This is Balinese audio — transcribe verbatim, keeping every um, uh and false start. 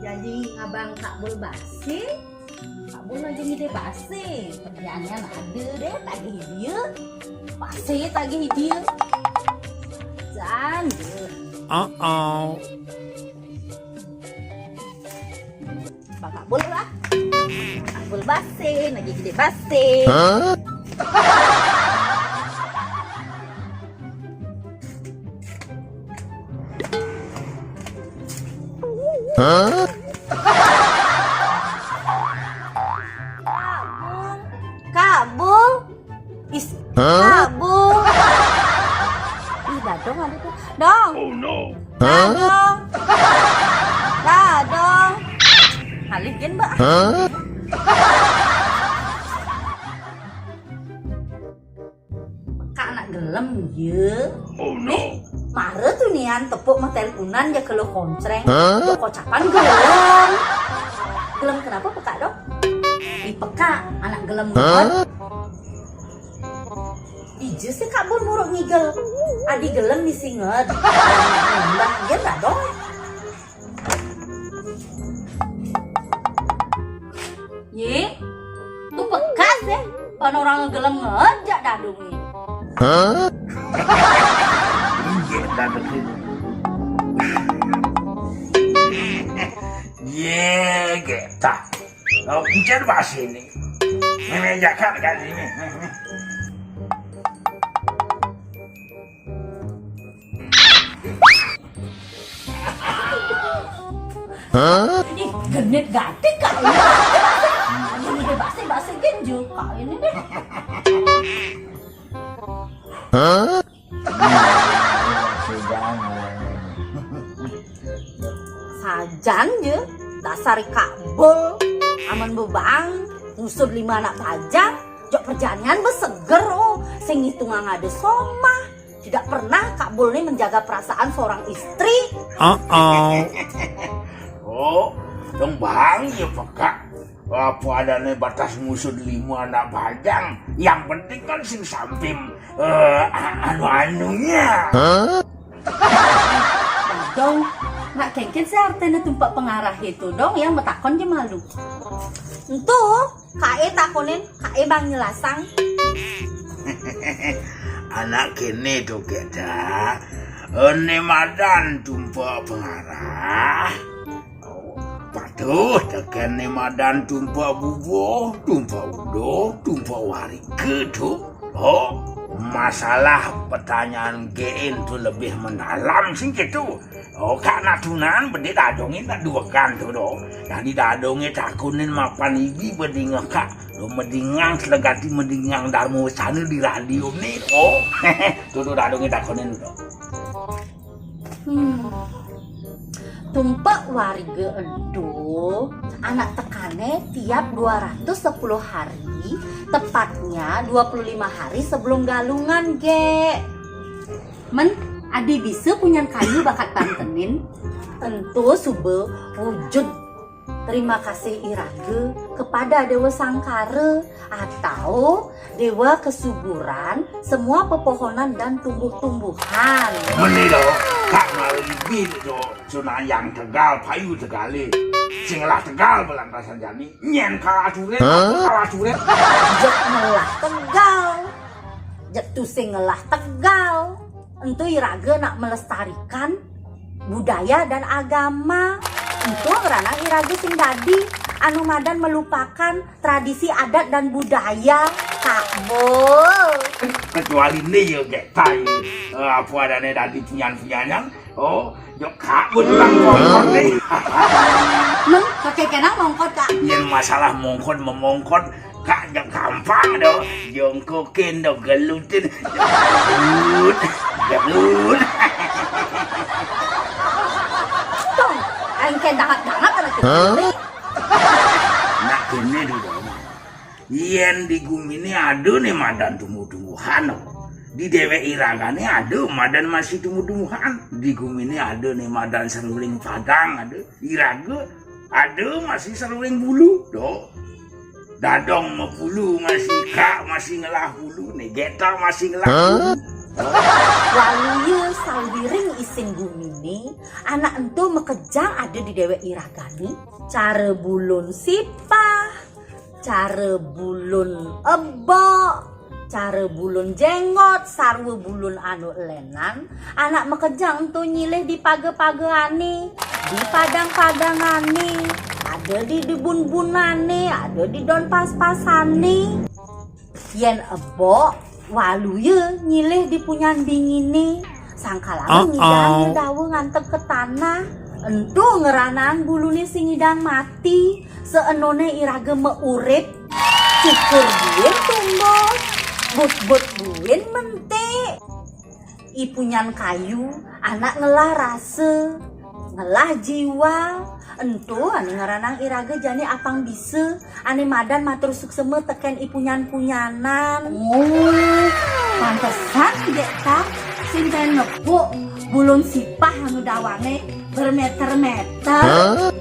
Jadi ngabang Kak Bul base, Kak Bul lagi ngide base. Kerjaannya ada deh, tagih dia. Base tagih dia. Jan dia. Uh-oh. Bang Kak Bul lah. Kak Bul base, lagi ngide base. Kak Bul. Is, Kak Bul. Ih, dadong ada tuh. Dong. Oh no. Dadong. Dadong. Balikin, Mbak. Kak anak gelem, ya. Oh no. Mara tuh nian tepuk mah teleponan ya kalau koncreng. Hah? Jok kocapan gelem. Gelem kenapa pekak dong? Ih, pekak, anak gelem banget. Ija sih Kak Bul muruk ngigel. Adi gelem misi nget. Mbah, iya nggak dong? Ye, tuh bekas ya. Pan orang gelem ngejak dadung nih. Hah? Injek dadung. Ye, getah. Oh, injek pas ini. Ini jakat kan ini. Hah? Ih, genit gatik Kak ini. Ini udah basi-basi genjo Kak ini deh. Hah? Sajan je, dasar Kak Bul, aman bebang, ngusur lima anak bajang, jok perjalanan beseger oh, sing ngitung ada somah. Tidak pernah Kak Bul nih menjaga perasaan seorang istri. Uh-oh. Oh, dong bang, ya peka. Apa adanya batas ngusur lima anak bajang. Yang penting kan sing samping eh, a- anu-anunya. Hah? Dadong, nak kengken sih artinya tumpak pengarah itu dong yang betakon je malu. Entu, kae takonin, kae bang nyelasang. Anak kene tuh kita. Ene madan tumpak pengarah. Patuh teken ni madan tumpak bubuh, tumpak uduh, tumpak warika tu. Oh, masalah pertanyaan G N tu lebih mendalam sih gitu. Oh, kak nak tunan benda dadongin nak duakan tu doh. Jadi dadongin takunin mapan igi bedingah kak. Lo medingang selegati medingang Dharma Wacana di radio ni. Oh, tu tu dadongin takunin tu. Hmm. Tumpek warga ento, anak tekane tiap dua ratus sepuluh hari, tepatnya dua puluh lima hari sebelum galungan, ge. Men, adi bisa punyan kayu bakat bantenin? Ento suba wujud terima kasih iraga kepada Dewa Sangkara atau Dewa Kesuburan, semua pepohonan dan tumbuh-tumbuhan. Meni lo, kak mari bini lo, sunayang tegal, payu tegale. Sing ngelah tegal belantasan jani, nyen kalah curit, kalah curit. Jek ngelah tegal. Jek tu sing ngelah tegal. Entu iraga nak melestarikan budaya dan agama. Entu ngeranang iraga sing dadi anu madan melupakan tradisi adat dan budaya, Kak Bul. Kecuali ni ya, Gek Tai. Eh, apa adanya dadi punyan-punyanyan. Oh, jok Kak Bul orang mongkot ni. Men, pakai kenang mongkot, Kak. Yang masalah mongkot memongkot, Kak, jok gampang doh. Jongkokin doh, gelutin. Gelut, gelut. Tong, engke dangat-dangat anak kita. Hah? Nak kene dulu. Yen di gumine ada ne madan tumbuh-tumbuhan. Di dewek iragane ada madan masih tumbuh-tumbuhan. Di gumine ada ne madan seruling padang ada. Iraga ada masih seruling bulu. Doh. Dadong mepulu masih kak masih ngelah bulu. Ne geta masih ngelah bulu. Waluya sawiring isin gumine. Anak ento makejang ada di dewek iragané. Cara bulun sipah, cara bulun ebok, cara bulun jenggot, sarwa bulun anu lénan, anak makejang ento nyilih di paga-pagané, di padang-padangané, ada di debun-bunané, ada di don pas-pasané. Yén ebok, waluya nyilih di punyan binginé, sangkalané ngidang dawa nganteg ka tanah. Ento ngeranang buluné sing ngidang mati, saenoné iraga maurip, cukur buin tumbuh, but-but buin mentik. I punyan kayu, anak ngelah rasa, ngelah jiwa. Ento ané ngeranang iraga jani apang bisa, ané madan matur suksema tekén i punyan-punyanan. Oh, pantesan dék ta, sing taén nebuk bulun sipah anu dawané bermeter-meter.